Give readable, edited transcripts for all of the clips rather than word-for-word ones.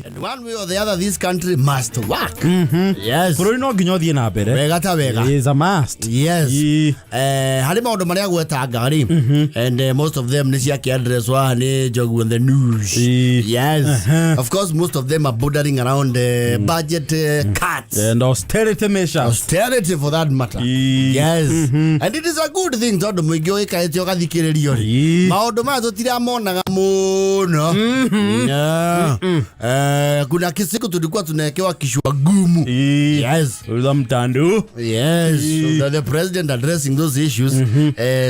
And one way or the other, this country must work. Yes. Bũrũri no nginya ũthiĩ na mbere. Wega ta wega. Is a must. Yes. Ii. Harĩ maũndũ marĩa gwetanga rĩ, and most of them nĩ ciake address wa nĩ Njogu on the news. Ii. Yes. Of course, most of them are bordering around budget cuts. And austerity measures. Austerity for that matter. Ii. Yes. And it is a good thing tondũ mũingĩ ũgĩkaĩte ũgathikĩrĩrio rĩ. Ii. Maũndũ maya tũtiramonaga mũno. Yeah. Kuna kisiku tulikuwa tunawekewa kishwa gumu. Ii. Yes. Uza mtandu. Yes, so the president addressing those issues.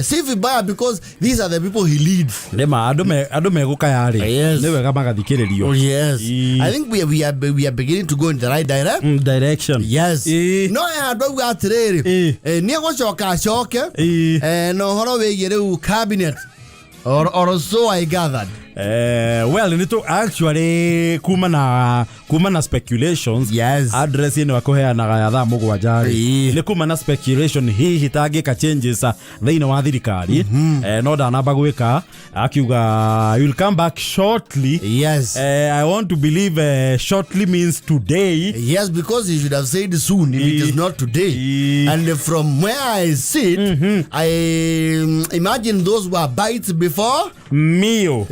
Si vibaya because these are the people he leads. Nĩma andũ megũkaya rĩ. Yes. Nĩ wega magathikĩrĩrio. Oh, yes. Ii. I think we are beginning to go in the right direction. Direction. Yes. Ii. No andũ auga atĩrĩrĩ, Ii. nĩ egũcoka acoke Ii. na ũhoro wĩgiĩ rĩu cabinet or so I gathered. Well, nĩ actually kuma na speculations. Address ĩno akũheanaga ya thaa 7 rĩ, Ii. nĩ kuma na speculation hihi tangĩka changes thĩinĩ wa thirikari, no ndanamba gwĩka akiuga, "You will come back shortly." I want to believe shortly means today. Yes, because he should have said soon if it is not today. And from where I sit, I imagine those were bites before. Meal.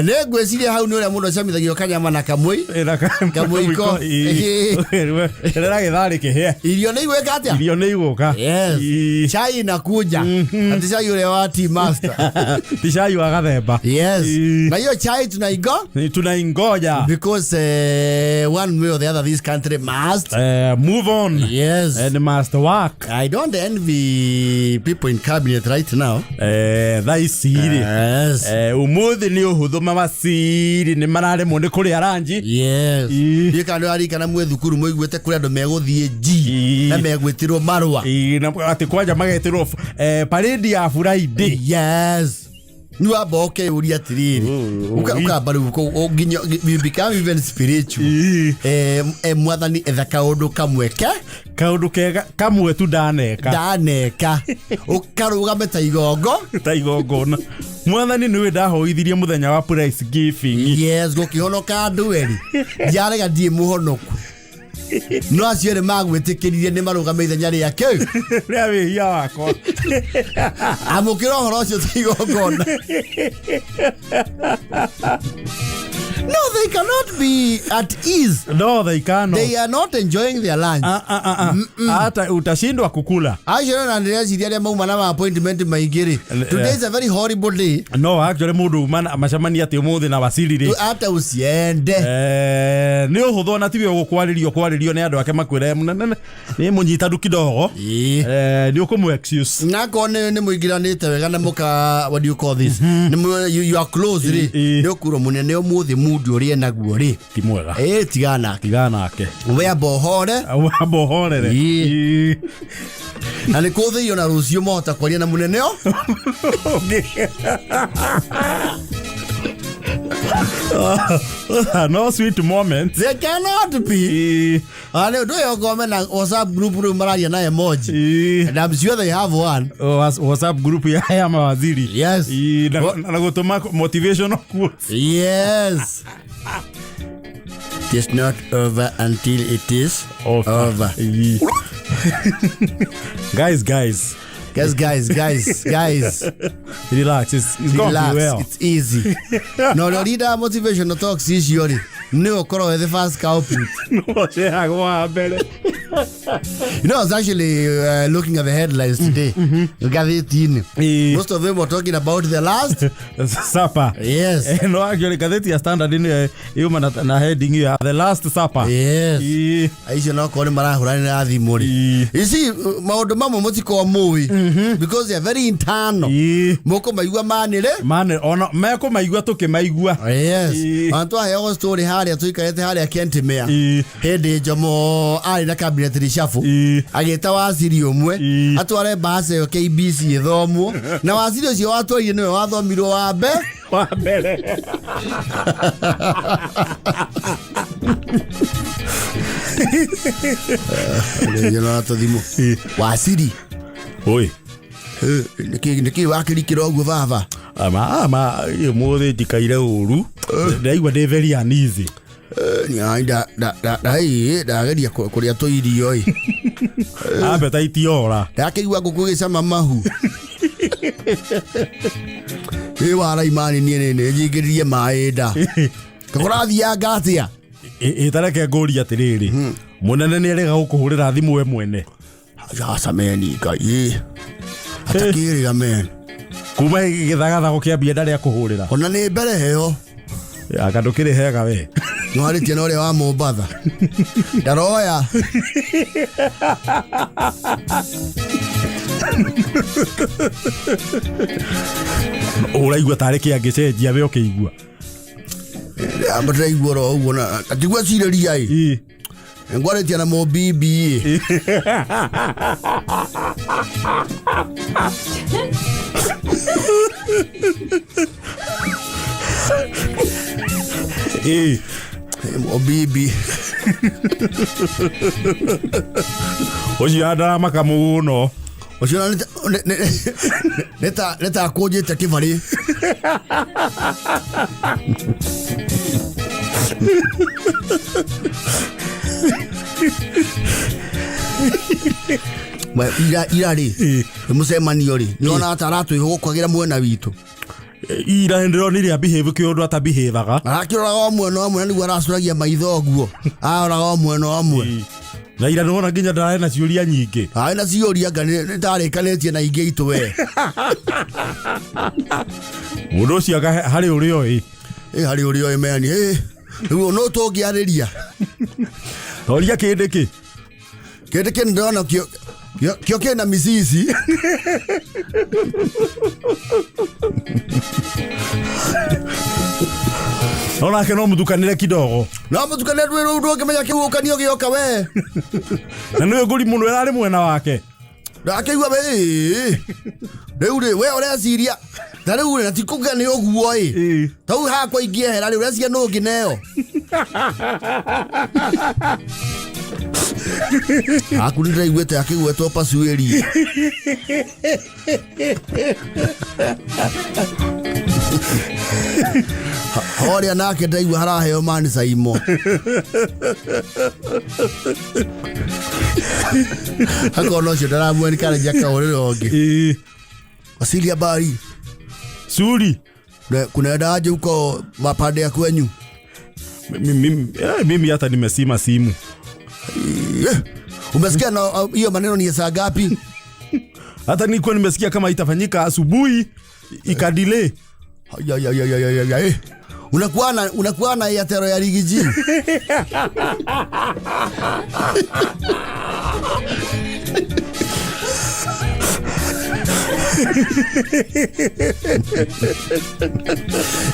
Nĩ ngwĩciria hau nĩ ũrĩa mũndũ acamithagio kanyama na kamũi kamũiko. Rera gĩtharĩ kĩhĩe. Irio nĩ igwĩka atĩa? Irio nĩ igũka. Yes. Chai inakuja. Ati chai ũrĩa wa tea master. Ti cai wa gathemba. Yes. Na hiyo chai tunaigo Tunaingoja. Because one way or the other this country must move on and must work. I don't envy people in cabinet right now. Thaa ici rĩ, umuthi nĩ ũhũthũ, mawaciri nĩ mararemwo nĩ kũrĩa ranji. Ndiũĩ kana nĩũrarikana mwĩ thukuru mũiguĩte kũrĩ andũ megũthiĩ G na megwĩtirwo marũa. Ii, na atĩ kwanja magetĩrwo parade ya Friday. Yes. Nĩ wamba ũkeyũria atĩrĩrĩ, ũkamba rĩu nginya you become even spiritual. Mwathani, etha kaũndũ kamwe ke Kaũndũ kega kamwe tu ndaneka. Ndaneka ũkarũgame ta igongo. Ta igongona. Mwathani, nĩwe ndahoithirie mũthenya wa prize giving. Yes, gũkĩhonoka andũ erĩ, ndiarega ndiĩ mũhonoku, no acio erĩ magwĩtĩkĩririe nĩ marũgame ithenya rĩa kĩu rĩa wĩhia wakwa. Amũkĩra ũhoro ũcio ta igongona. No, they cannot be at ease. No, they cannot. They are not enjoying their lunch. Ah, ah, ah, ah. Hata utashindwa kukula. Acio na ndĩreciria arĩa mauma na ma appointment maingĩ rĩ, today is a very horrible day. No actually mũndũ uma macemania atĩ ũmũthĩ na waciri rĩ, hata usiende. Nĩ ũhũthũ ona tiwe ũgũkwarĩrio kwarĩrio nĩ andũ ake makwĩre mũnene nĩ mũnyitanu kidogo. Nĩ ũkũmũ excuse. Nakorwo nĩ mũingĩranĩte wega na mũka, what do you call this, nĩ you are close rĩ, nĩ ũkurwo mũnene ũmũthĩ mundu ũrĩa enaguo rĩ, ti mwega. Ĩ tigana nake. Tigana nake. We amba ũhore. Wamba ũhorere. Na nĩ kũthĩio na rũciũ mahota kwaria na mũnene o. No sweet moment. They cannot be. Nĩ ũndũ ũyũ ngome na WhatsApp group rĩu mararia na emoji. And I'm sure they have one. WhatsApp group ya mawaziri. Yes. Ĩ, na gũtũma motivational quotes. Yes. It is not over until it is over. Ĩ. Guys, guys. Guys, guys, guys, guys. Relax, it's gonna Relax. be well. It's easy. Na ũrĩa ũrindaga motivational talks icio rĩ, nĩwe ũkorwo wĩ the first culprit. No ceagwo wa mbere. I was actually looking at the headlines today. Ngathĩti-inĩ. Most of them were talking about the last supper. Yes. No actually ngathĩti ya Standard nĩ yuma na heading ya "The Last Supper". Yes. Aicio no korwo nĩ marahũranĩra thimũ rĩ. You see, maũndũ mamwe mũtikorwo mũĩ because they are very internal. Mũkũmaigua manĩrĩ. Mane ona mekũmaigua tũkĩmaigua. Yes. Ona twaheagwo story harĩa tũikarĩte harĩa Kentimea. Hĩndĩ Njomo arĩ na cabinet reshuffle. Agĩta waciri ũmwe atware bahasha ĩyo KBC ĩthomwo, na waciri ũcio watwarire nĩwe wathomirwo wa mbe wa mbere. Nĩona tũthimũ waciri. Oi. Nĩkĩ wakĩrikĩra ũguo baba? Ama mũthĩ njikaire ũru, ndaigua ndĩ very uneasy. Ndageria kũrĩa tũirio ĩ. Appetite yora. Ndakĩigua ngũkũ ĩgĩcama mahu. Ĩ waraimani niĩ nĩ njingĩririe maĩ nda. Kũrathianga atĩa? Ĩtareke ngũrie atĩrĩrĩ, mũnene nĩ erĩga gũkũhũrĩra thimũ we mwene? Aca meni Ngai. Atakĩrĩga men. Kuma gĩthagathago kĩambia ndarĩ akũhũrĩra. Ona nĩ mbere heyo. Anga ndũkĩrĩ hega we. Nĩwarĩtie na ũrĩa wa Mombatha. Ndaroya. Ũraigua tarĩ kĩ angĩcenjia we ũkĩigua? Amba ndĩraigua oro ũguo na ndigwecirĩria ĩ. Ngwarĩtie na mũbibi ĩ. Mũbibi. Ũcio andaramaka mũno. Ũcio nĩ ta akũnjĩte kĩbarĩ. Ira rĩ nĩ mũcemanio rĩ nĩona ta aratwĩhũgũkagĩra mwena witũ. Ira nĩndĩronire abehave kĩũndũ atabehavaga. Arakĩroraga o mwena ũmwe na nĩguo aracũragia maitho ũguo. Aroraga o mwena ũmwe. Na ira nĩwona nginya ndararĩ na ciũria nyingĩ. Arĩ na ciũria anga nĩtarĩkanĩtie na ingĩ itũ we. Mũndũ ũcio anga harĩ ũrĩa oĩ. Ĩ harĩ ũrĩa oĩ meni. Rĩu no tũngĩarĩria. Toria kĩndĩ kĩ? Kĩndĩ kĩ nĩndĩrona kĩo kĩna micici. No nake no mũtukanĩre kidogo. No mũtukanĩre rĩu ndũngĩmenya kĩhuhũkanio gĩoka we. Na nĩwe ngũri mũno ĩrarĩ mwena wake. Ndakĩigua we rĩu rĩ we ũreciria ta rĩu rĩ na ti kuga nĩ ũguo ĩ. Ta rĩu hakwa ingĩehera rĩ ũreciria nũ ũngĩneo? Aku nĩndĩraiguĩte akĩgwetwo Pasuĩri. Horĩa nake ndaigua haraheo mani Saimo. Akona ũcio ndaramuoni karenja kahũrĩra ũngĩ. Wasilia habari. Suri. Kunaendaje huko mapande ya kwenyu? Mimi hata nimesima simu. Umesikia na hiyo maneno ni saa ngapi? Hata nilikuwa nimesikia kama itafanyika asubuhi ikadelay. Ya. Unakuwa na Airtel ya ligi G.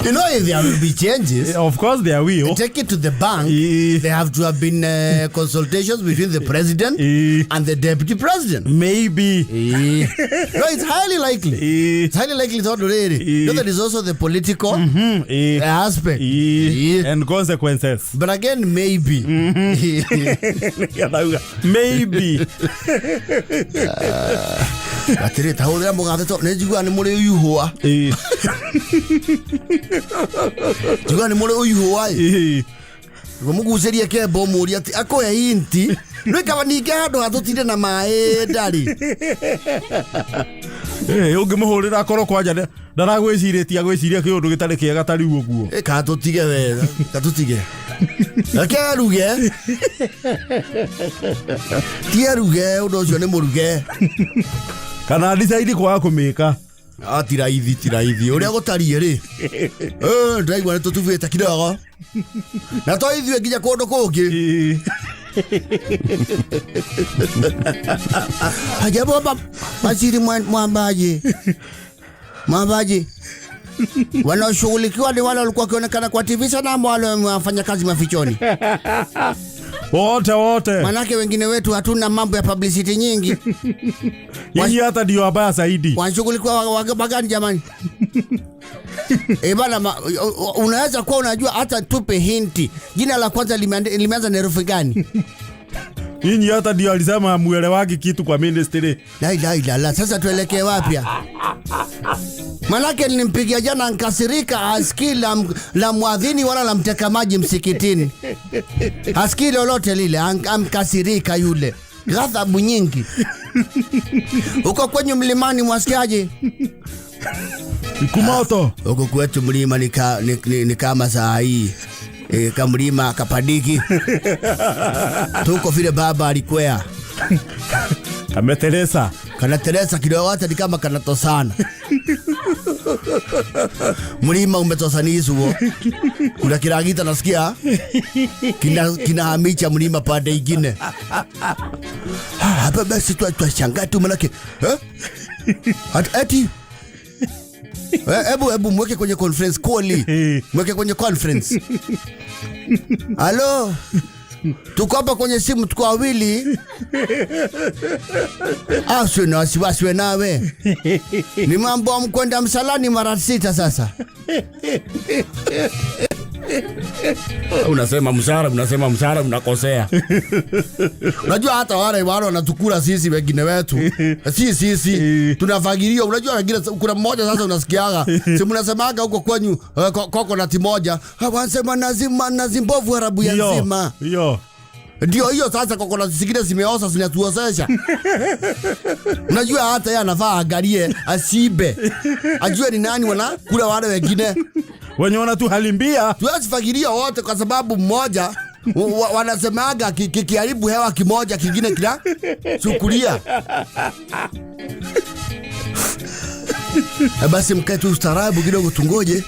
You know, if there will be changes, of course there will. Take it to the bank. There have to have been consultations between the president and the deputy president. Maybe. No, it's highly likely. It's highly likely to already. You know, there is also the political aspect. And consequences. But again, maybe. Maybe. Atĩrĩ, ta hũthĩra mũgathe to nĩ njiguaga nĩ mũrĩ ũihũa. Njiguaga nĩ mũrĩ ũihũa ĩ. Nĩguo mũgucĩrie kembo ũmũrie atĩ akũhe hinti. Nĩ kaba ningĩ handũ ha tũtinde na maĩ ndarĩ. Ũngĩmũhũrĩra akorwo kwanja ndaragwĩcirĩtie agwĩciria kĩũndũ gĩtarĩ kĩega ta rĩu ũguo. Ka tũtige we, ka tũtige. Reke aruge. Ti aruge, ũndũ ũcio nĩ mũruge. Kana decide kwaga kũmĩka. Ti raithi, ti raithi. Ũrĩa gũtariĩ rĩ. Ndĩraigua nĩ tũtubĩte kidogo. Na to ithuĩ nginya kũndũ kũngĩ. Hajabo waziri Mwambaje. Mwambaje. Wanaoshughulikiwa ni wale walikuwa wakionekana kwa TV sana ama wale wafanya kazi mafichoni? Wote wote. Manake wengine wetu hatuna mambo ya publicity nyingi. Nyinyi hata ndio wabaya zaidi. Wanashughulikiwa wagani jamani? Bana, unaweza kuwa unajua hata tupe hinti. Jina la kwanza limeanza na herufi gani? Nyinyi hata ndio alisema hamuelewagi kitu kwa ministry. La ilaha illallah. Sasa tuelekee wapi? Manake nilimpigia jana nkasirika, asikii la mwadhini wala la mteka maji msikitini, asikii lolote lile, amkasirika yule, ghadhabu nyingi. Huko kwenye mlimani mwasikiaje? Kumoto. Huko kwetu mlima ni kama saa hii kamlima kapadiki tuko vile baba alikwea. Ametelesa. Kanateresa kidogo, hata ni kama kanatosana. Mlima umetosanizwa, kuna kiragita nasikia kinahamisha mlima pande ingine. Hapa basi twashangaa tu manake eh? Ati hebu mweke kwenye conference call, mweke kwenye conference. Halo, tuko hapa kwenye simu, tuko wawili. Asiwe na wasiwasi we nawe. Ni mambo ya mkwenda msalani mara 6 sasa. Unasema msara, unasema msara, unakosea. Unajua hata wale wanatukula sisi wengine wetu. Si sisi tunafagilia. Unajua wengine, kuna mmoja sasa unasikiaga. Si mnasemaga huko kwenyu coconut moja. Wanasema nazi mbovu harabu ya nzima. Hiyo. Ndio hiyo sasa coconut zingine zimeoza zinatuozesha. Unajua hata yeye anafaa angalie asibe. Ajue ni nani wanakula wale wengine. Wenye wanatuhalimbia. Tuwezi fagilia wote kwa sababu mmoja wanasemaga kiharibu hewa kimoja kingine kila chukulia. Basi mkae tu ustaarabu kidogo tungoje.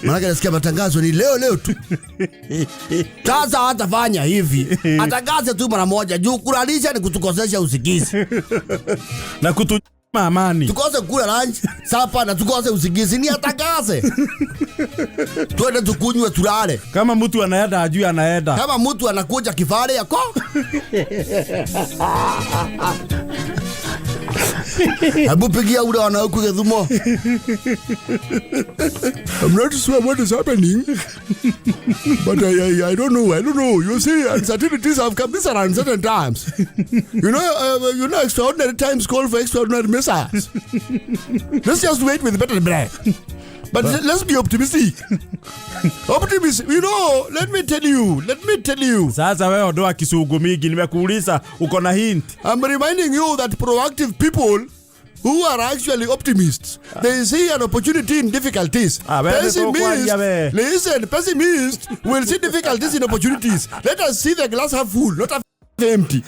Maana nasikia matangazo ni leo leo tu. Sasa hatafanya hivi. Atangaze tu mara moja juu kulalisha ni kutukosesha usingizi. Na kutu amani. Tukose kula lunch, sapa na tukose usingizi, ni atangaze. Twende tukunywe tulale. Kama mtu anaenda ajui anaenda. Kama mtu anakuja kifare yako. Hebu pigia ule wanauku Githumo. I'm not sure what is happening, but I don't know. I don't know. You see, uncertainties have come. These are uncertain times. You know, extraordinary times call for extraordinary measures. Let's just wait with better breath. But let's be optimistic. Optimism, you know, let me tell you. Let me tell you. Sasa wewe ondoa kisugu mingi, nimekuuliza uko na hint. I'm reminding you that proactive people who are actually optimists, they see an opportunity in difficulties. Pessimists, listen, pessimists will see difficulties in opportunities. Let us see the glass half full, not half empty.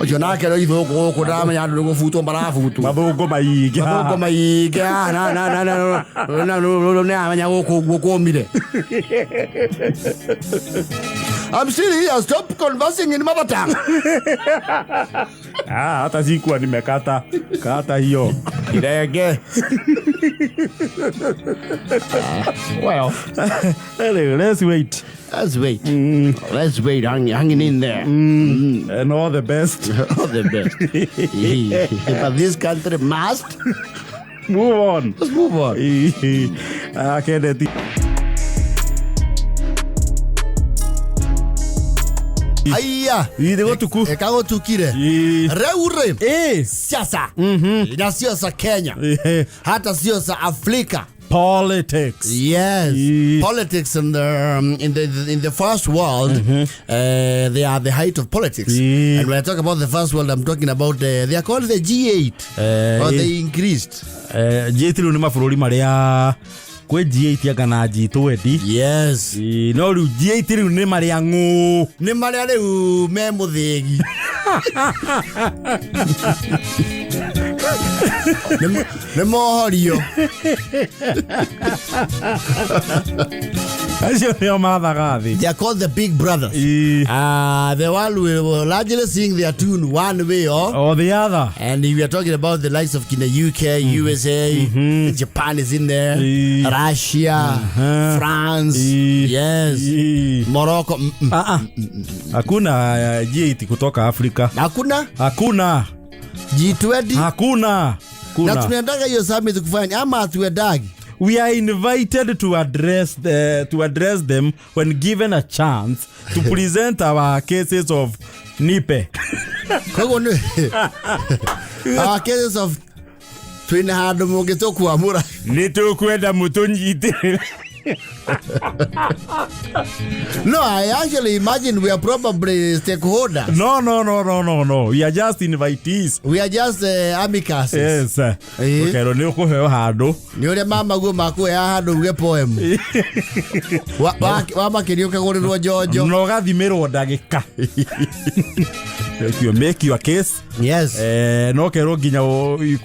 Ojo nake no ithuko guku ndamenya andu nigubutwo marabutwo. Mathungu maingĩ. Mathungu maingĩ. Na na na na na na nĩ guku guo kuomire. I'm still here. Stop conversing in mother tongue. Hata sikuwa nimekata kata hiyo. Irenge. Well, anyway, let's wait. Let's wait. Let's wait. Hanging in there. And all the best. All the best. But this country must move on. Let's move on. Kennedy. Aya. Ide gotuku. Ekagotukire. Reure. Siasa. Na sio za Kenya. Hata sio za Afrika. Politics. Yes. Politics in the first world, they are the height of politics. And when I talk about the first world, I'm talking about they are called the G8. Or they increased. G8 ni mabũrũri maria kwe G8 anga na G20. Yes. No riu G8 riu ni maria ng'ũ. Ni maria riu me muthigi. Ni mohorio. Acio nĩo mathaga thĩ. They are called the big brothers. The one we were largely sing their tune one way or the other. And we are talking about the likes of UK, USA, Japan is in there, Russia, France, yes, Morocco. Hakuna G8 kutoka Afrika. Hakuna? Hakuna. G20? Hakuna. Na tunaendaga hiyo summit kufanya ama hatuendagi? We are invited to address them when given a chance to present our cases of nipe. Koguo nĩ our cases of twĩna handũ mũngĩtũkwamũra. Nĩ tũkwenda mũtũnyitĩrĩre. No, I actually imagine we are probably stakeholders. No, we are just invitees. We are just amicus. Yes. Ũkerwo nĩ ũkũheo handũ. Nĩ ũrĩa mamaguo makuoya handũ uge poem wamakĩria ũkagũrĩrwo njonjo. Na ũgathimĩrwo ndagĩka. You make your case. No kerwo nginya you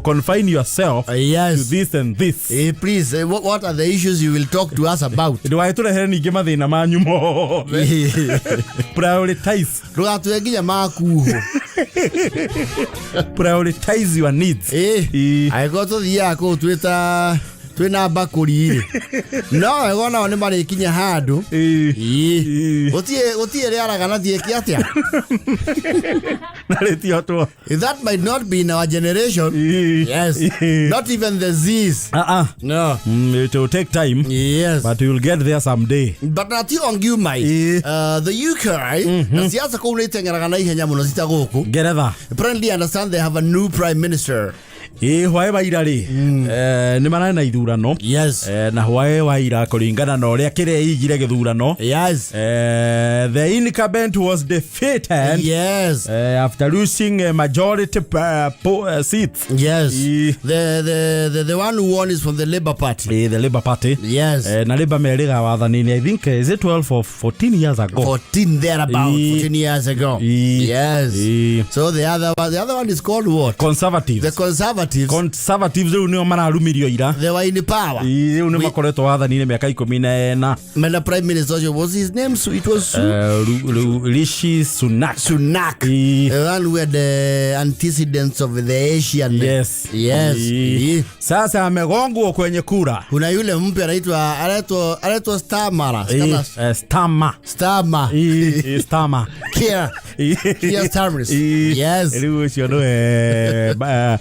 confine yourself to this and this. Please, what are the issues you will talk to us about? Ndũgagĩtũrehere ningĩ mathĩna manyu mothe. Prioritize. Ndũgatũhe nginya makuhũ. Prioritize your needs. Angĩkorwo tũthiaga kũu twĩta twĩna mbakũri rĩ, no wega onao nĩ marĩkinya handũ. Gũtirĩ rĩaraga na thiĩki atĩa. Na rĩtihotwo. That might not be in our generation. Yes. Not even the Z's. No. It will take time. Yes. But you will get there someday. But not on you, mate. The UK, na siasa kũu nĩ iteng'eraga na ihenya mũno cita gũkũ. Ngeretha. Apparently understand they have a new prime minister. Ĩ hwaĩ wa ira rĩ, nĩ mararĩ na ithurano. Na hwaĩ wa ira kũringana na ũrĩa kĩrĩa igire gĩthurano. The incumbent was defeated. After losing a majority seats. Yes. The one who won is from the Labour Party. The Labour Party. Yes. Na Labour merĩga wathani-inĩ, I think, is it 12 or 14 years ago? 14 thereabout, 14 years ago. Yes. So the other one is called what? Conservatives. The Conservatives. Conservatives rĩu nĩo mararumirio ira. They were in power. Rĩu nĩ makoretwo wathani-inĩ mĩaka 14. Mena Prime Minister was his name? So it was Rishi Sunak. Sunak. The one who had the antecedents of the Asian. Yes. Yes. Sasa amegongwa kwenye kura. Kuna yule mpya anaitwa Starmer. Starmer. Starmer. Starmer. Keir. Keir Starmer. Yes. Rĩu ũcio nĩwe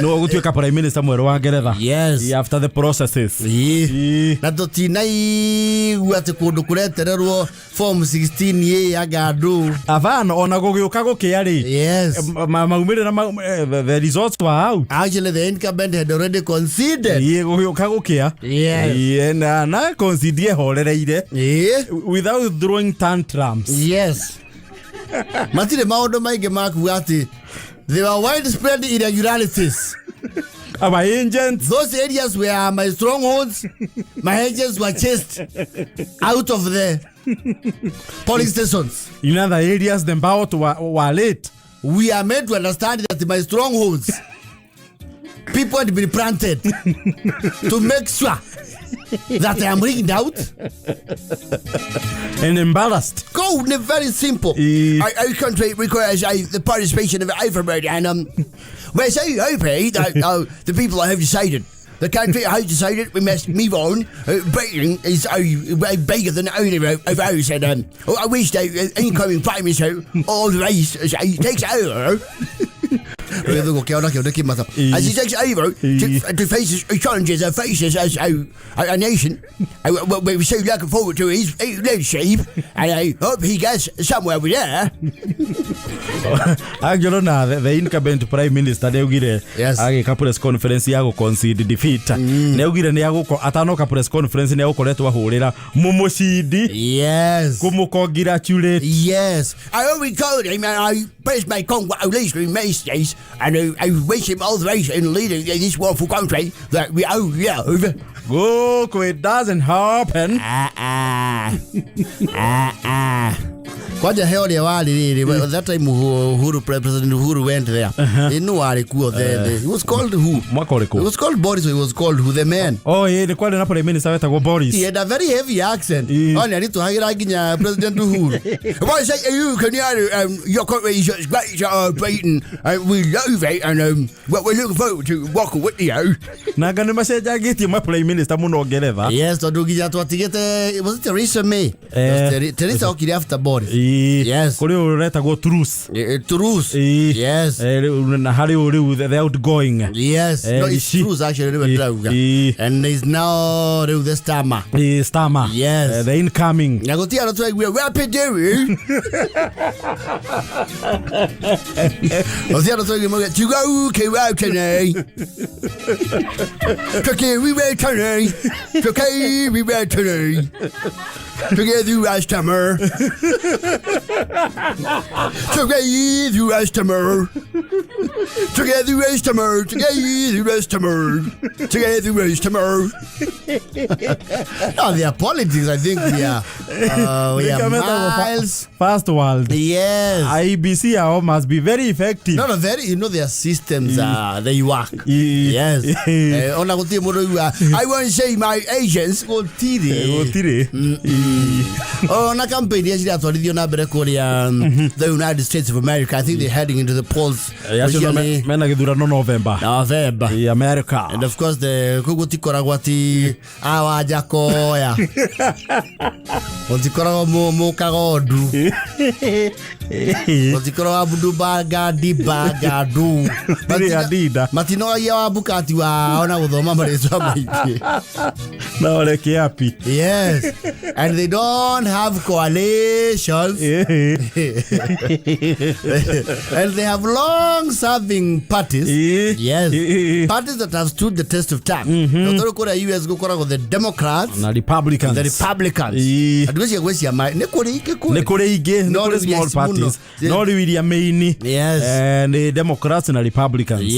nĩwe gũtuĩka prime minister mwerũ wa Ngeretha. Yes. After the processes. Na tũtinaigua atĩ kũndũ kũretererwo form 16 ĩ anga andũ. Abana ona gũgĩũka gũkĩa rĩ. Yes. Maumĩrĩra the results were out. Actually the incumbent had already conceded. Gũgĩũka gũkĩa. Yes. Na concede horereire. Without throwing tantrums. Yes. Matirĩ maũndũ maingĩ makuga atĩ there were widespread irregularities. Our agents. Those areas were my strongholds. My agents were chased out of the polling stations. In other areas, the ballot were late. We are made to understand that my strongholds, people had been planted to make sure that I am rigged out and embarrassed. Go, very simple. Our country requires the participation of everybody, and we're so happy that the people have decided. The country has decided we must move on. Britain is way bigger than only of ours, and I wish the incoming Prime Minister all the race takes over. As he takes over to face the challenges and faces as a nation, we're so looking forward to his leadership, and I hope he gets somewhere with there. Actually, na the incumbent Prime Minister nĩaugire agĩka press conference ya gũ concede defeat. Nĩaugire nĩagũko atanoka press conference nĩagũkoretwo ahũrĩra mũmũcindi. Yes. Kũmũ-congratulate. Yes. I already told him and I press my congratulations messages and I wish him all the best in leading this wonderful country that we all love. Gũkũ it doesn't happen. Kwanja he ũrĩa warĩ rĩrĩ that time Uhuru President Uhuru went there. Ĩno warĩ kuo he was called who? Mwaka ũrĩkũ? He was called Boris, he was called who the man. Oh, ĩ nĩ kwarĩ na Prime Minister wetagwo Boris. He had a very heavy accent. Oh, nĩ aritũhagĩra nginya President Uhuru. Well, I say you can your country is great, Britain, and we love it, and we're looking forward to working with you. Na anga nĩ macenjangĩtie ma Prime Minister mũno Ngeretha. Yes, tondũ nginya twatigĩte, was it Theresa May? Theresa okire after Boris. Yes. Kũrĩ ũyũ ũretagwo Truss. Truss. Yes. Na harĩ ũyũ rĩu the outgoing. Yes. No, it's Truss actually rĩu ndĩrauga. And is now rĩu the Starmer. Starmer. Yes. The incoming. Na gũtirĩ andũ tũraiguire rapid dairy. Gũtirĩ andũ tũraiguire mauge tiga uke watene. Tuke we wetene. Tuke we wetene. Tuke you customer. Tuke you customer. Tuke you customer. Tuke you customer. Tuke you customer. No, their politics, I think we are Nĩkĩo metagwo miles. First world. Yes. IEBC yao must be very effective. No, very, their systems, they work. Yes. Ona gũtirĩ mũndũ uga, "I want to see my agents." Gũtirĩ. Gũtirĩ. Ona campaign iria ciratwarithio na mbere kũrĩa the United States of America, I think they're heading into the polls. Acio Ũcio nĩ mena gĩthurano November. November. America. And of course the kũu gũtikoragwo ati awanjakoya, gũtikoragwo mũkagondu, gũtikoragwo abudubangandibangadu. Ndirĩ andinda. Matinogagia wambukati wao na gũthoma marĩtwa maingĩ. No reke api. Yes, and they don't have coalitions and they have long serving parties. Yes, parties that have stood the test of time. No tondũ kũrĩa US gũkoragwo the Democrats na Republicans. The Republicans. Andũ acio gwĩcia nĩ kũrĩ ingĩ kũrĩ. Nĩ kũrĩ ingĩ, nĩ No kũrĩ rĩu small yes, mũno. parties, no rĩu iria main nĩ Democrats na Republicans.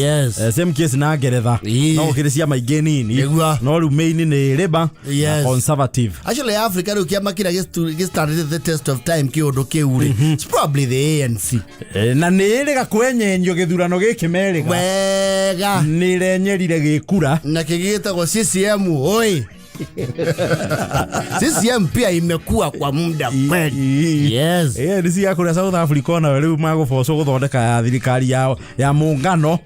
Same case na Ngeretha. No gũkĩrĩ ciama ingĩ nini. Nĩguo. No rĩu main nĩ Labour na Conservative. Actually, Africa rĩu kĩama kĩrĩa gĩstandĩte the test of time kĩũndũ kĩu rĩ, it's probably the ANC. Na nĩ ĩrĩga kwenyenyio gĩthurano gĩkĩ merĩga. Wega. Nĩ ĩrenyerire gĩkura. Na kĩngĩ gĩtagwo CCM. Oi, CCM pia imekuwa kwa muda kweli. Yes. Nĩ cia kũrĩa South Africa onawe rĩu magũbocwo gũthondeka ya thirikari ya mũngano.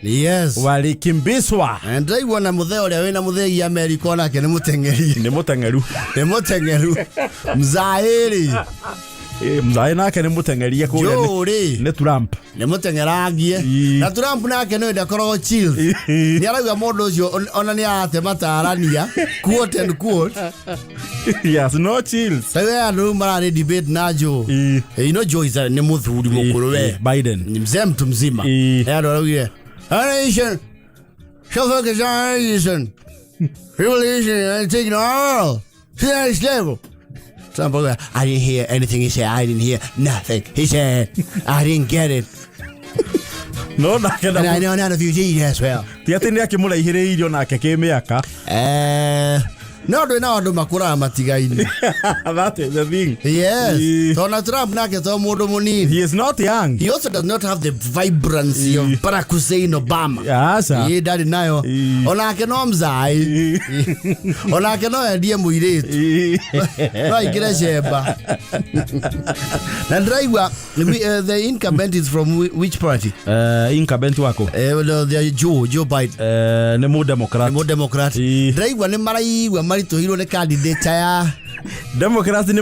Walikimbizwa. Na ndĩraigua na mũthee ũrĩa wĩna mũthei America onake nĩ mũteng'eri. Nĩ mũteng'eru. Nĩ mũteng'eru mzaĩrĩ. Mzaĩ nake nĩ mũteng'erie kũrĩa Joe rĩ nĩ Trump. Nĩ mũteng'erangie. Na Trump nake nĩ ndakoragwo chill, nĩ arauga mũndũ ũcio ona nĩ arate matarania, quote and quote. Yes, no chills. Rĩu andũ rĩu mararĩ debate na Joe. Joe is nĩ mũthuri mũkũrũ we. Biden. Ni mzee, mtu mzima. Andũ araugire, "Our nation shall focus on our nation revolution and taking all to the next level." Trump auga, "I didn't hear anything he said. I didn't hear nothing he said. I didn't get it." No nake And I know none of you did as well. Ti atĩ nĩ akĩmũraihĩrĩirio nake kĩmĩaka. No ndwĩ na andũ makũraga matigaine. That is the thing. Yes. Tondũ Trump nake to mũndũ mũnini. He is not young. He also does not have the vibrancy of Barack Hussein Obama. Aca. Ĩ, ndarĩ nayo. Onake no mzai, onake no endie mũirĩtu, no aingĩre cemba. Na ndĩraigua the incumbent is from which party? Incumbent wako? No, the Joe Biden. Nĩ mũ Democrat. Nĩ mũ Democrat. Ndĩraigua nĩ maraigua maritũhirwo nĩ candidate ya Democrats nĩ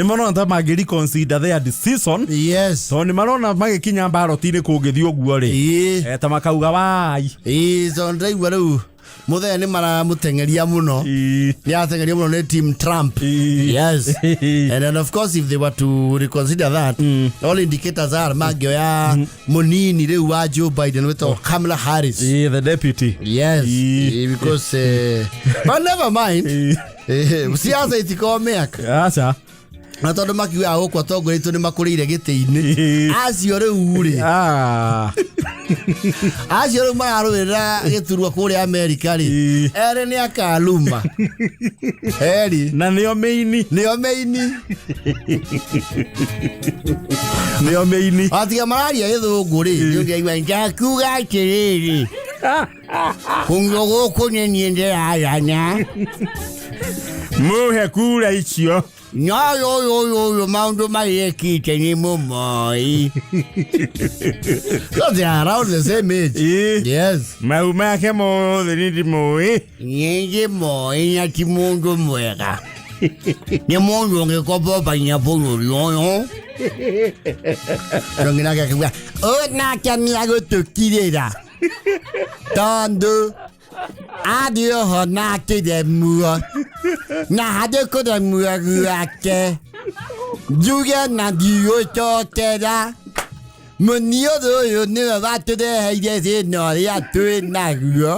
marona ta mangĩ reconsider their decision, tondũ nĩ marona magĩkinya ballot-inĩ kũngĩthiĩ ũguo rĩ, ta makauga wai. Ĩ, so ndĩraigua rĩu mũthee nĩ maramũteng'eria mũno. Nĩ arateng'erio mũno nĩ team Trump. Yes, and then of course if they were to reconsider that, all indicators are mangĩoya mũnini rĩu wa Joe Biden wĩtagwo Kamala Harris. The deputy. Yes. Because but never mind. Siasa itikorwo mĩaka. Aca. Na tondũ makiugaga gũkũ atongoria aitũ nĩ makũrĩire gĩtĩ-inĩ, acio rĩu rĩ, acio rĩu mararũĩrĩra gĩturwa kũrĩa Amerika rĩ, erĩ nĩ akaluma eri. Na nĩo meini. Nĩo meini. Nĩo meini. Atiga mararia gĩthũngũ rĩ, nĩũngĩaigua ngakuga atĩrĩrĩ, kũngũ gũkũ nĩ niĩ ndĩrarana. Muhe kura icio. No ũyũ maũndũ marĩa ekĩte nĩ mũmoi. So they are around the same age. Yes. Mau make mothe nĩ ndĩmũĩ. Nyingĩ moi na ti mũndũ mwega. Nĩ mũndũ ũngĩkombobania bũrũri ũyũ. Ũngĩ nake akiuga, ũyũ nake nĩ agũtũkirĩra tondũ athiĩ oho na akĩremwo na harĩ kũremwo gwake njuge na ndigũcokera mũniũrũ ũyũ nĩwe watũreheire thĩna ũrĩa twĩ naguo.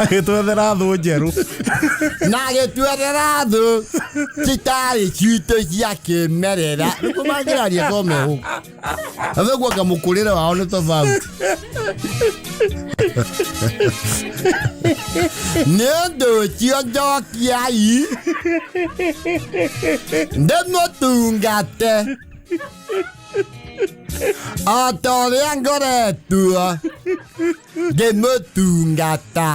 Agĩtwethera thũ njerũ. Na agĩtuethera thũ citarĩ citũ cia kĩmerera. Nĩguo mangĩraria ko me gũkũ. Athogua anga mũkũrĩre wao nĩ tofauti. Nĩ ũndũ ũcio njokiai ndĩmũtungate o ta ũrĩa ngoretwo ngĩmũtungata.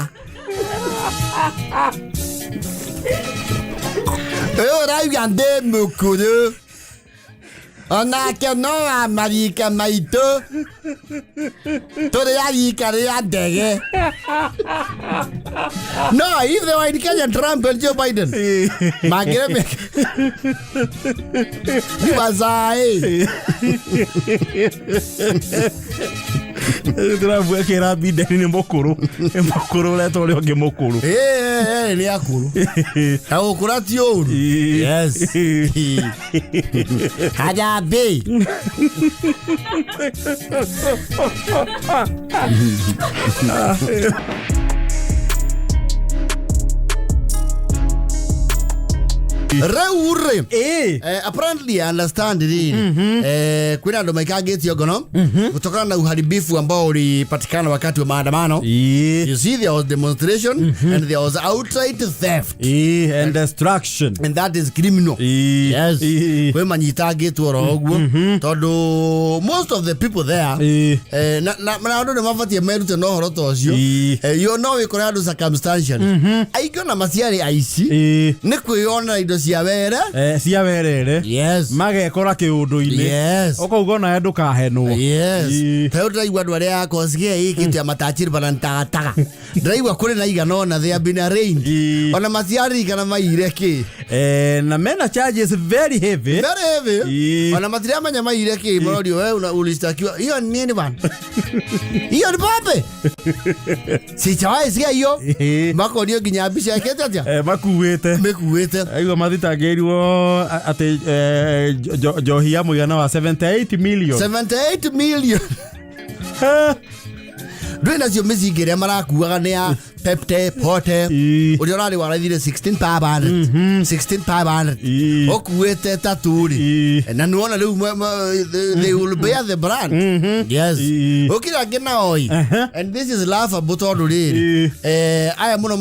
Ũyũ ũrauga ndĩ mũkũrũ onake no wa marika maitũ tũrĩ a rika rĩa ndege. No, if they were in Kenya, Trump and Joe Biden mangĩremeka ni wazae. Trump akĩra Biden nĩ mũkũrũ, nĩ mũkũrũ, ũretwo ũrĩa ũngĩ mũkũrũ. Nĩ akũrũ na gũkũra ti ũru. Yes, harambee. Rĩu rĩ, apparently I understand rĩrĩ, kwĩna andũ maikangĩtio ngono kutokana na uharibifu ambao ulipatikana wakati wa maandamano. You see, there was demonstration and there was outright theft And destruction. And that is criminal. Yes. Kwĩ manyitangĩtwo oro ũguo tondũ most of the people there, na andũ nĩ mabatiĩ merute na ũhoro ta ũcio. Yo no wĩkore andũ circumstantially aingĩ ona maciarĩ aici nĩ kwĩyonera indo cia were. Cia werere. Magekora kĩũndũ-inĩ. Ũkauga onawe ndũkahenwo. Ta rĩu ndĩraigua andũ arĩa akosigie ĩkĩte ya matachiri banantagataga, ndĩraigua kũrĩ na igana ona they have been arraigned. Ona matiaririkana maire kĩ. Na mena charges very heavy. Very heavy. Ona matiramenya maire kĩ, marorio wewe ulistakiwa hiyo ni nini bana, hiyo ni pombe, sijawahi sikia hiyo. Makorio nginya mbica ĩkĩte atĩa. Makuĩte. Mĩkuĩte. Aigua mathitangĩirwo atĩ njohi ya mũigana wa 78 million. 78 million. Ndũĩ nacio mĩcinga ĩrĩa marakuaga nĩ ya pepte pote. Ũrĩa ũrarĩ waraithire 16,500, 16,500 ũkuĩte tatu rĩ. Na nĩwona rĩu they will bear the brand. Yes. Ũkĩra angĩ nao and this is laughable tondũ rĩrĩ, aya mũno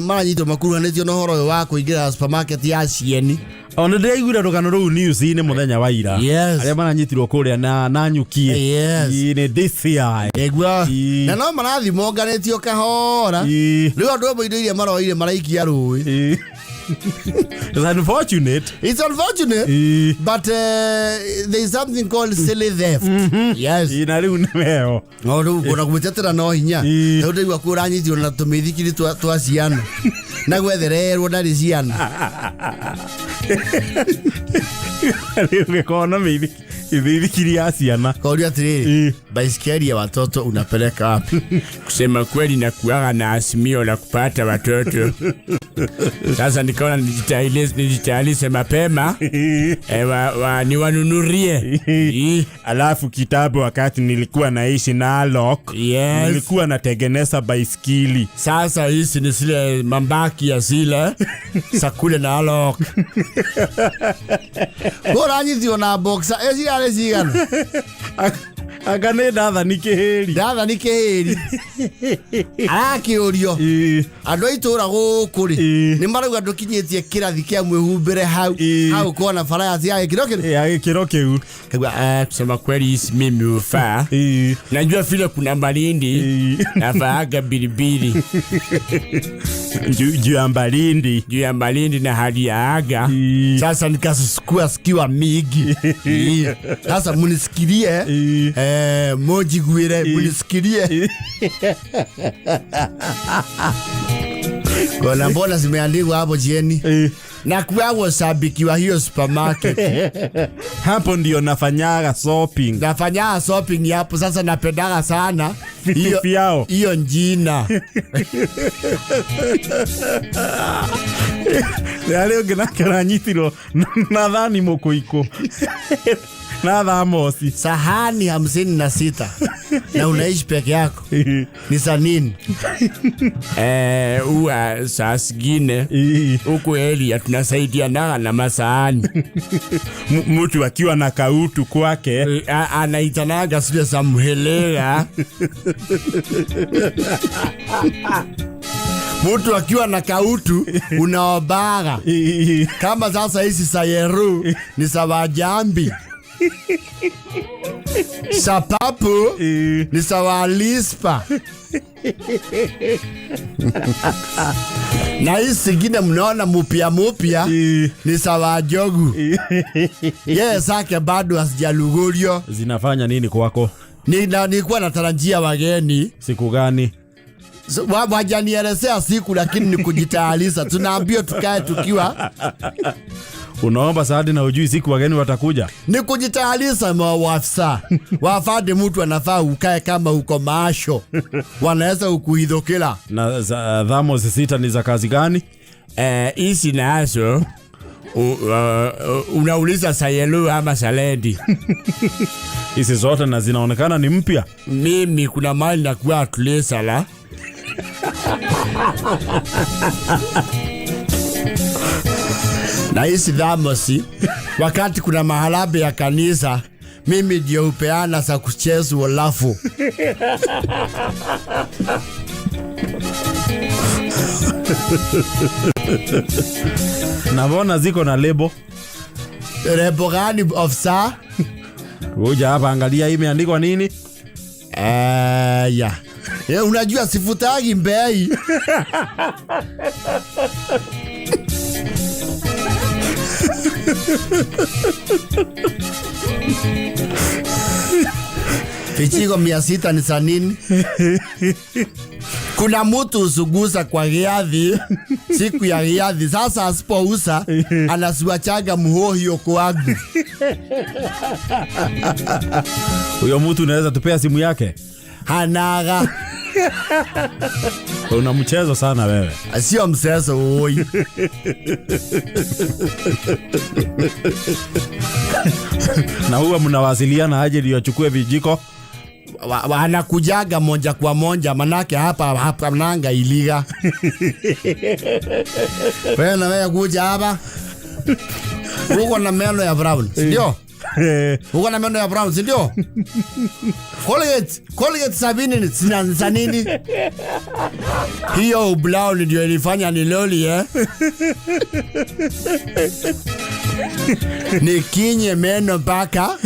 maranyitwo makuruhanĩtio na ũhoro ũyũ wa kũingĩra supermarket ya cieni. Ona ndĩraiguire rũgano rũu news-inĩ mũthenya wa ira. Arĩa maranyitirwo kũrĩa na nyuki. Nĩ DCI. Nĩguo. Na no marathiĩ monganĩtio kahora. Rĩu andũ amwe indo iria maroire maraikia rũĩ. It's unfortunate. It's unfortunate, but there is something called silly theft. Yes. Na rĩu nĩ weo. No rĩu kuona gwĩtetera no hinya. Rĩu ndĩigua kũ ũranyitirwo na tũmĩthikiri twa ciana na gwethererwo ndarĩ ciana. Rĩu gĩkorwo na mĩithikiri ya ciana. Kauria atĩrĩrĩ, baiskeli ya watoto unapeleka wapi? Kusema kweli nakuaga na azimio la kupata watoto. Sasa nikaona nijitayarishe mapema, niwanunurie. Alafu kitambo wakati nilikuwa naishi Narok, nilikuwa natengeneza baiskeli. Sasa hizi ni zile mambaki ya zile za kule Narok. Kũranyitio na boxer ĩcirarĩ cigana? Anga nĩ ndathani kĩhĩri. Ndathani kĩhĩri arakĩũrio. Andũ a itũra gũkũ rĩ, nĩ marauga ndũkinyĩtie kĩrathi kĩa mwĩhumbĩre hau. Hau kona baraya cia gĩkĩro kĩrĩ Ya gĩkĩro kĩu. Kaigua, Kusema kweli hizi mimi hufaa. Najua vile kuna malindi navaaga bilibili. Juu ya mbalindi. Juu ya malindi na hali ya aga. Sasa nikasukua sikiwa mingi. Sasa munisikirie, munjiguire, munisikirie. Kuna mbona zimeandikwa hapo jieni na kuwawo sabiki wa hiyo supermarket. Hapo ndio nafanyaga shopping. Nafanyaga shopping hapo sasa, napendaga sana Vitu vyao. Hiyo njina. Arĩa ũngĩ nake aranyitirwo na thani mũkũikũ na thamosi. Sahani 56 na unaishi peke yako ni za nini? Huwa saa zingine huku area tunasaidianaga na masahani. Mtu akiwa na kautu kwake Anaitanaga zile za mhelea. Mtu akiwa na kautu unaobaga. Kama sasa hizi sayeru ni za wajambi, sapapu ni za walispa, na hizi zingine mnaona mupya mupya ni za wajogu. Yeye zake bado hazijalugurio. Zinafanya nini kwako? Nilikuwa natarajia wageni. Siku gani? So, wajanielezea siku, lakini ni kujitayarisha. Tunaambiwa tukae tukiwa. Unaomba saadi na ujui siku wageni watakuja. Ni kujitayarisha mawafisa. Wafade mtu anafaa ukae kama uko maasho. Wanaweza ukuidhokela. Na thamos 6 ni za kazi gani? Hizi nazo unauliza sayelu ama salendi. Hizi zote na zinaonekana ni mpya. Mimi kuna mali nakuwa tulesala. Na hizi thamosi wakati kuna mahalabe ya kanisa mimi ndio upeana za kuchezwa lafu. Na mbona ziko na lebo? Lebo gani ofisa? Ngoja hapa angalia imeandikwa nini? Ya. Unajua sifutagi mbei. Vijiko 600 ni za nini? Kuna mtu usugusa kwa riadhi, siku ya riadhi. Sasa asipousa, anasuachaga muhohio kwangu. Huyo mtu unaweza tupea simu yake? Hanaga. Una mchezo sana wewe. Sio mchezo oi. Na huwa mnawasiliana aje ndio achukue vijiko? Wanakujaga moja kwa moja, manake hapa nanga iliga. Wewe na wewe kuja hapa. Uko na meno ya brown, si ndio? Uko na meno ya brown, si ndio? Colgate 70 ni za nini? Hiyo brown ndio ilifanya ni loli? Nikinye meno mpaka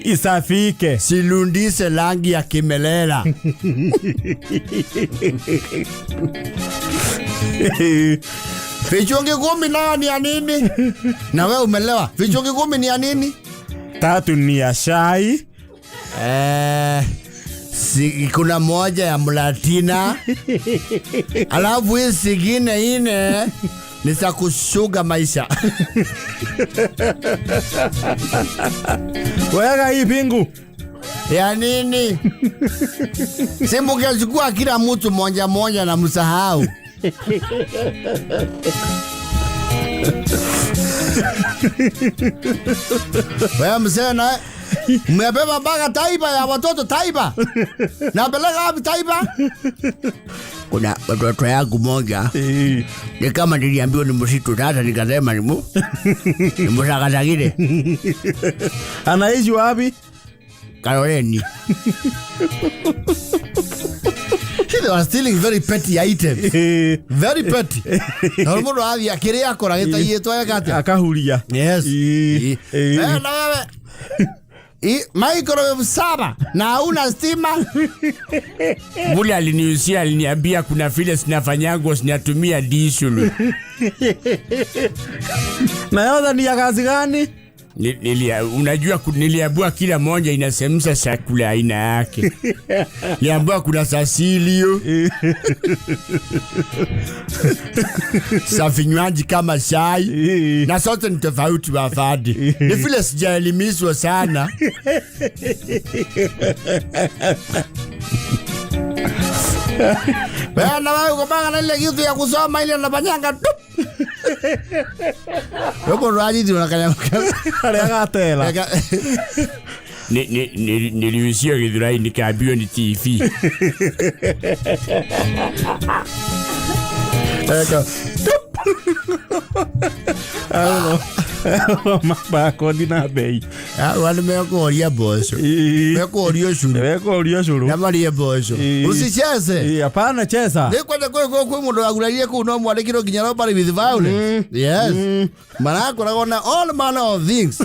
Isafike. Silundise rangi ya kimelela. Vichungi 10 nayo ni ya nini? Na wewe umelewa. Vichungi 10 ni ya nini? 3 ni ya chai. Si, kuna moja ya mlatina. Alafu hii zingine 4 ni za kushuga maisha. Weka hii pingu. Ya nini? Si mungechukua kila mtu moja moja na msahau. Wewe mzee na mmebeba mpaka taiba ya watoto taiba. Napeleka wapi taiba? Kuna watoto yangu moja. Ni kama niliambiwa ni msitu, sasa nikasema ni ni msakasakile. Anaishi wapi? Kaloleni. They were stealing very petty items. Very petty. Na mũndũ athiĩ akĩrĩa akora gĩtaiyĩtwo eka atĩa? Akahuria. Yes. Na wewe. Microwave 7 na hauna stima. Mbule aliniusia, aliniambia kuna vile zinafanyango zinatumia diesel. Na yote ni ya kazi gani? Unajua niliambiwa kila moja inasemsha chakula aina yake. Niliambiwa kuna sasilio sa vinywaji kama chai na sote ni tofauti wafadi. Ni vile sijaelimishwa sana. Wewe na wewe uko na ile kitu ya kusoma ile unafanyanga tu. Wewe rwaji unakanya. Arĩa gatela. Niliusia Githurai nikaambiwa ni TV. Mabakodi na bei. Wale mekuoria mboco. Mekuoria ũcũrũ. Mekuoria ũcũrũ. Na marie mboco. Usicheze. Hapana cheza. Nĩ kwenda kwĩ mũndũ wagurarire kũu no mwandĩkirwo nginya robbery with violence. Yes. Marakoragwo na all manner of things.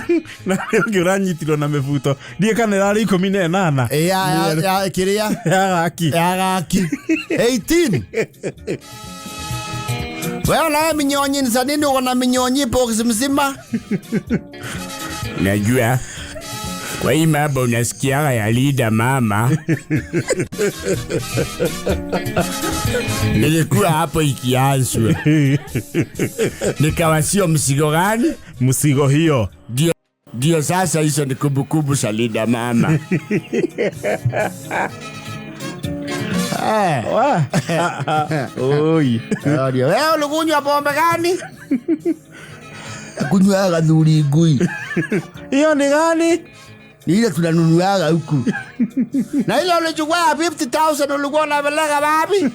Na ũngĩ ũranyitirwo na mĩbuto. Ndiĩ kana ĩrarĩ 18. Ya kĩrĩa? Ya gaki. Ya gaki. 18. Wewe na minyonyi ni sanini uko na minyonyi box mzima? Najua kwa hii mambo unasikiaga ya Linda Mama. Nilikuwa hapo ikianzwa. Nikawa sio mzigo gani? Mzigo hiyo. Ndio sasa hizo ni kumbukumbu za Linda Mama. Oi. Wewe ulikunywa pombe gani? Kunywaga thuri ngui. Hiyo ni gani? Ni ile tunanunuaga huku. Na ile ulichukua 50,000 ulikuwa unapeleka wapi?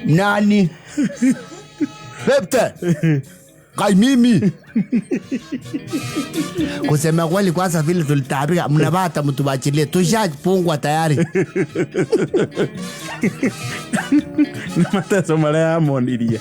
Nani? 50. Kai mimi. Kusema kweli kwanza vile tulitabika mnabata mtu wachilie tushapungwa tayari. Ni mateso marĩa amonirie.